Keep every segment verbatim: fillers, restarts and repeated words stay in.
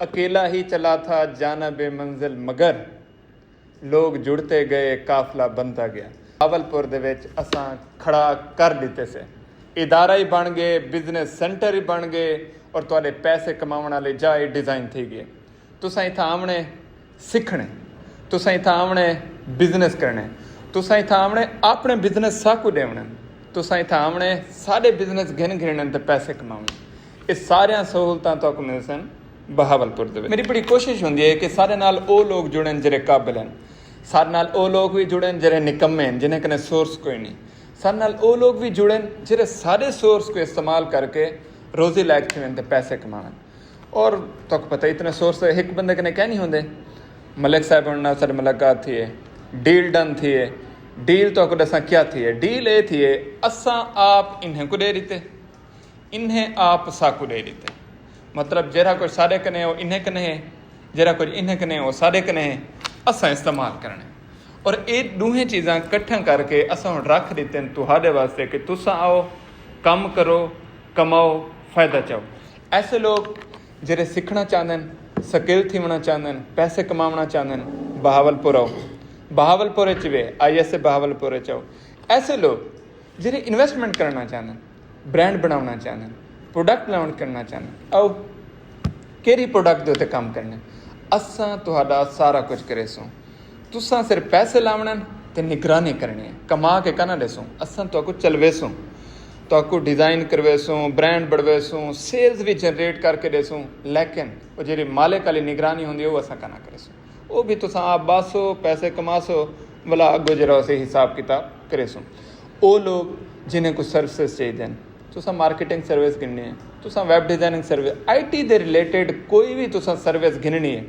اکیلا ہی چلا تھا جانا بے منزل، مگر لوگ جڑتے گئے، قافلہ بنتا گیا۔ بہاولپور دے وچ اساں کھڑا کر ݙتے سے، ادارہ ہی بݨ ڳئے، بزنس سینٹر ہی بݨ ڳئے، اور تہاݙے پیسے کماوݨ والے جاہ ہی ڈیزائن تھی ڳئے۔ تساں اتھاں آوݨے سکھݨے، تساں اتھاں آوݨے بزنس کرݨے، تساں اتھاں آوݨے اپݨے بزنس ساکوں ݙیوݨے، تساں اتھاں آوݨے ساݙے بزنس گھن گھنݨے تے پیسے کماوݨے۔ اے ساریاں سہولتاں تہاکوں ملسن بہاولپور دے وچ۔ میݙی بڑی کوشش ہوندی ہے کہ ساݙے نال او لوگ جڑن جیڑھے قابل ہن، ساݙے نال او لوگ وی جڑن جیڑھے نکمے ہن، جنہیں کنے سورس کوئی نہیں۔ ساݙے نال او لوگ وی جڑن جیڑھے ساݙے سورس کوں استعمال کر کے روزی لائق تھیون تے پیسے کماون۔ اور تہاکوں پتہ ہے اتنے سورس ہک بندے کنے کہیں نہیں ہوندے۔ ملک صاحب ہن نال ساݙی ملاقات تھی ہے، ڈیل ڈن تھی ہے۔ ڈیل تہاکوں ݙساں کیا تھی ہے۔ ڈیل اے تھی ہے، اساں آپ انہیں کوں ݙے ݙتے، انہیں آپ ساکوں ݙے ݙتے۔ مطلب جیڑھا کجھ ساݙے کنے ہے او انہیں کنے ہے، جیڑھا کجھ انہیں کنے ہے او ساݙے کنے ہے، اساں استعمال کرݨے۔ اور اے ݙوہیں چیزاں کٹھیاں کر کے اساں ہݨ رکھ ݙتن تہاݙے واسطے کہ تساں آؤ، کم کرو، کماؤ، فائدہ چاؤ۔ ایسے لوگ جیڑھے سکھݨا چاہندن، سکل تھیوݨا چاہندن، پیسے کماوݨا چاہندن، بہاولپور آؤ۔ بہاولپور اچ وے، آئی ایس اے بہاولپور اچ آؤ۔ ایسے لوگ جیڑھے انویسٹمنٹ کرݨا چاہندن، برانڈ بݨاوݨا چاہندن، پروڈکٹ لانچ کرݨا چاہندن، آؤ، کیڑھی پروڈکٹ دے اتے کم کرݨے، اساں تہاݙا سارا کجھ کریسوں۔ تساں صرف پیسے لاوݨن تے نگرانی کرݨی ہے، کما کے کنا ݙیسوں، اساں تہاکوں چلویسوں، تہاکوں ڈیزائن کرویسوں، برانڈ بݨویسوں، سیلز وی جنریٹ کر کے ݙیسوں، لیکن او جیڑھی مالک والی نگرانی ہوندی ہے، او اساں کنا کریسوں۔ او بھی تساں آپ باسو، پیسے کماسو، ولا اگو جیڑھا ہوسی حساب کتاب کریسوں۔ او لوگ جنہیں کوں سروسز چاہیدن، تساں مارکیٹنگ سروس گھنݨی ہے، تساں web designing service, I T they related کوئی بھی تساں سروس گھنݨی ہے،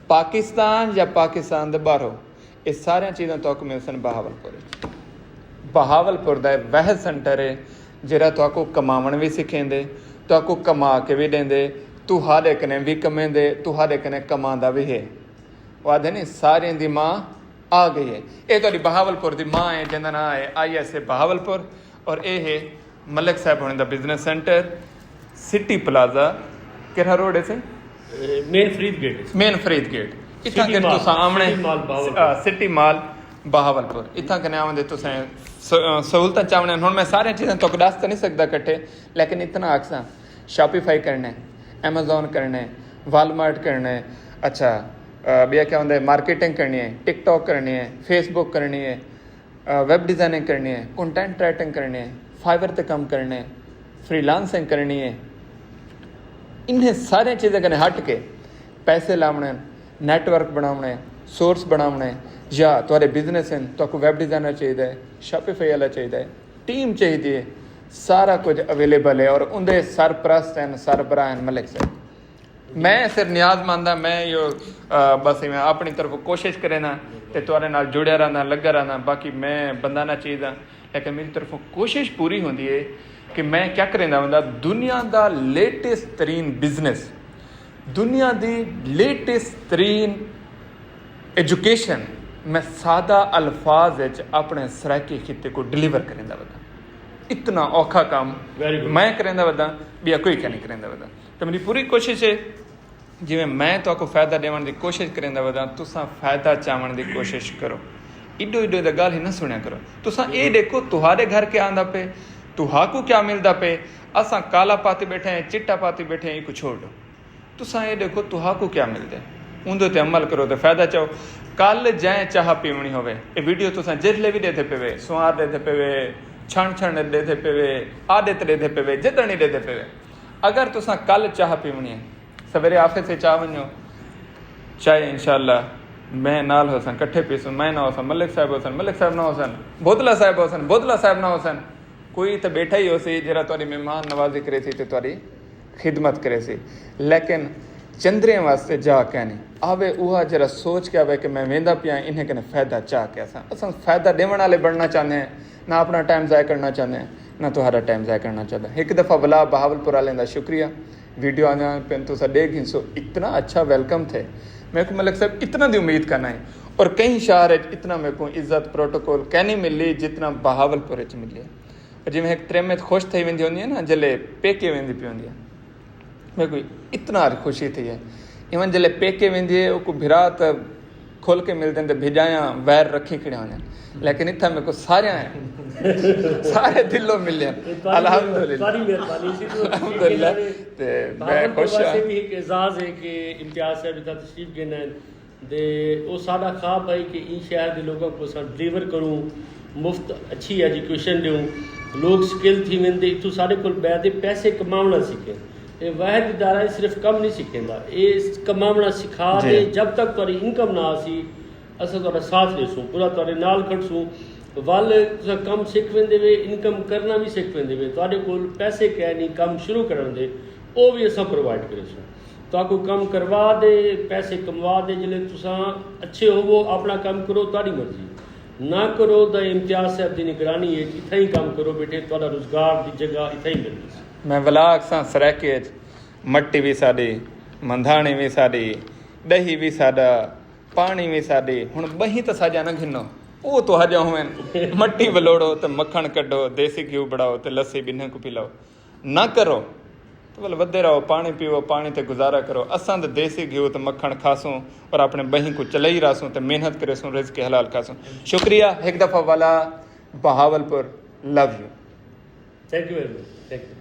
پاکستان یا پاکستان دے ٻاہروں، اے ساریاں چیزاں تہاکوں ملسن بہاولپور اچ۔ بہاولپور دا اے واحد سینٹر ہے جیڑھا تہاکوں کماوݨ وی سکھیندے، تہاکوں کما کے وی ݙیندے، تہاݙے کنے وی کمیندے، تہاݙے کنے کماندا وی ہے۔ او آہدے نی، ساریں دی ماں آ ڳئی ہے۔ اے تہاݙی بہاولپور دی ماں ہے، جیندا ناں ہے آئی ایس اے بہاولپور، اور اے ہے ملک صاحب ہوݨیں دا بزنس سینٹر، سٹی پلازہ، کیڑھا روڈ ہے سئیں؟ اے، main Farid gate. Main Farid gate. اتھاں سٹی کن مال، تساں آوݨے، سٹی مال بہاولپور۔ آ، سٹی مال بہاولپور۔ اتھاں کنے آوندے تساں س-، آ، سہولتاں چاوݨے۔ ہݨ میں ساریاں چیزاں تہاکوں ݙس تاں نہیں سڳدا کٹھے، لیکن اتنا آکھساں، شاپیفائی کرݨے، ایمیزون کرݨے، والمارٹ کرݨے، اچھا، آ، ٻیا کیا ہوندے، مارکیٹنگ کرݨی ہے، ٹک ٹاک کرݨی ہے، فیس بک کرݨی ہے، آ، ویب ڈیزائننگ کرݨی ہے، کنٹینٹ رائٹنگ کرݨی ہے، فائیور تے کم کرݨے، فری لانسنگ کرݨی ہے۔ انہیں سارے چیزیں کنے ہٹ کے پیسے لاوݨے، نیٹ ورک بݨاوݨے، سورس بݨاوݨے، یا تہاݙے بزنس ہن، تہاکوں ویب ڈیزائنر چاہیدا ہے، شاپیفائی والا چاہیدا ہے، ٹیم چاہیدی ہے، سارا کجھ اویلیبل ہے اور اوندے سرپرست ہن، سربراہ ہن ملک صاحب۔ میں صرف نیاز مند ہاں، میں ایہو، آ، بس میں اپݨی طرفوں کوشش کرینداں تے تہاݙے نال جڑیا رہنداں، لڳا رہنداں، باقی میں بندہ نہ چیز ہاں، لیکن میݙی طرفوں کوشش پوری ہوندی ہے کہ میں کیا کریندا وینداں، دنیا دا لیٹسٹ ترین بزنس، دنیا دی لیٹسٹ ترین ایجوکیشن میں سادہ الفاظ وچ اپݨے سرائیکی خطے کوں ڈیلیور کریندا وینداں۔ اتنا اوکھا کم ویری گڈ۔ میں کریندا وینداں، ٻیا کوئی کائنی کریندا وینداں۔ تے میݙی پوری کوشش ہے، جیویں میں تہاکوں فائدہ ݙیوݨ دی کوشش کریندا وینداں، تساں فائدہ چاوݨ دی کوشش کرو۔ ایݙو ایݙو دا ڳالھ ہی نہ سݨیا کرو۔ تساں اے ݙیکھو تہاݙے گھر کیا آندا پئے، تہاکوں کیا ملدا پئے۔ اساں کالا پاتی ٻیٹھے ہیں، چٹا پاتی ٻیٹھے ہیں، ایکوں چھوڑ ݙیو۔ تساں اے ݙیکھو تہاکوں کیا ملدے، اوندے تے عمل کرو تے فائدہ چاؤ۔ کل جئیں چاہ پیوݨی ہووے، اے ویڈیو تساں جیڑھلے وی ݙیہدے پئے وے، سنوار ݙیہدے پئے وے، چھݨ چھݨ ݙیہدے پئے وے، آڈت ݙیہدے پئے وے، جݙݨی ݙیہدے پئے وے، اگر تساں کل چاہ پیوݨی ہے، سویرے آفس اچ آ ونڄو، چائے انشاءاللہ میں نال ہوساں، کٹھے پیسوں، میں نہ ہوساں، ملک صاحب ہوسن، ملک صاحب نہ ہوسن، بودلا صاحب ہوسن، بودلا صاحب نہ ہوسن، کوئی تاں ٻیٹھا ہی ہوسی جیڑھا تہاݙی مہمان نوازی کریسی تے تہاݙی خدمت کریسی۔ لیکن چندریں واسطے جاہ کائنی۔ آوے اوہا جیڑھا سوچ کے آوے کہ میں ویندا پیاں، انہیں کنے فائدہ چا کے اساں۔ اساں فائدہ ݙیوݨ والے بݨنا چاہندے ہیں، نہ اپݨا ٹائم ضائع کرݨا چاہندے ہیں، نہ تہاݙا ٹائم ضائع کرݨا چاہندے ہیں۔ ہک دفعہ ولا بہاولپور والیں دا شکریہ۔ ویڈیو آندیاں پن تساں ݙیکھ گھنسو، اتنا اچھا ویلکم تھئے۔ میکوں ملک صاحب اتنا دی امید کائنی، اور کہیں شہر اچ اتنا میکوں عزت پروٹوکول کائنی ملی جتنا بہاولپور اچ ملی ہے۔ جیویں ہک تریمت خوش تھئی ویندی ہوندی ہے نا، جلے پیکے ویندی پئی ہوندی ہے، میکوں اتنا خوشی تھئی ہے۔ ایون جلے پیکے ویندی ہے، اوکوں بھرا تے کھل کے ملدن تے بھجایاں ویر رکھی کھڑے ہوندن۔ لیکن اتھا میکوں ساریاں ہیں، سارے دلوں ملین۔ الحمدللہ۔ تہاݙی مہربانی سی۔ الحمدللہ۔ تے میں بہاول پور خوش ہاں۔ واسطے بھی ایک اعزاز ہے کہ امتیاز صاحب اتھا تشریف گھن آئے۔ تے او ساݙا خواب ہے کہ ایں شہر دے لوگاں کوں اساں ڈلیور کروں، مفت اچھی ایجوکیشن ݙیوں، لوگ سکل تھی ویندے، اتھوں ساݙے کول ٻہہ تے پیسے کماوݨا سکھن۔ اے واحد ادارہ ہے، صرف کم نہیں سکھیندا، اے کماوݨا سکھا جی۔ تے جب تک تہاݙی انکم نہ آسی، اساں تہاݙا ساتھ ݙیسوں، پورا تہاݙے نال کھڑسوں۔ ول تساں کم سکھ ویندے وے، انکم کرنا وی سکھ ویندے وے، تہاݙے کول پیسے کائے نہیں کم شروع کرݨ دے، او وی اساں پرووائیڈ کریسوں۔ تہاکوں کم کروا دے، پیسے کموا دے، جلے تساں اچھے ہووو، اپݨا کم کرو، تہاݙی مرضی۔ نہ کرو تاں امتیاز صاحب دی نگرانی اچ اتھائیں کم کرو ٻیٹھے، تہاݙا روزگار دی جگہ اتھائیں مل ویسی۔ میں ولا آکھساں، سرائیکے اچ مٹی وی ساݙی، مندھاݨی وی ساݙی، ݙہی وی ساݙا، پاݨی وی ساݙی۔ ہݨ ٻہیں تاں ساݙیاں نہ گھنو، او تہاݙیاں ہوون۔ مٹی ولوڑو تے مکھݨ کڈھو، دیسی گھیو بݨاؤ تے لسی ٻنھاں کوں پلاؤ۔ نہ کرو تاں ول ودے رہو، پاݨی پیو، پاݨی تے گزارا کرو۔ اساں تاں دیسی گھیو تے مکھݨ کھاسوں اور اپݨے ٻہیں کوں چلائی رہسوں تے محنت کریسوں، رزق حلال کھاسوں۔ شکریہ ہک دفعہ ولا، Bahawalpur, love you. Thank you very much, thank U.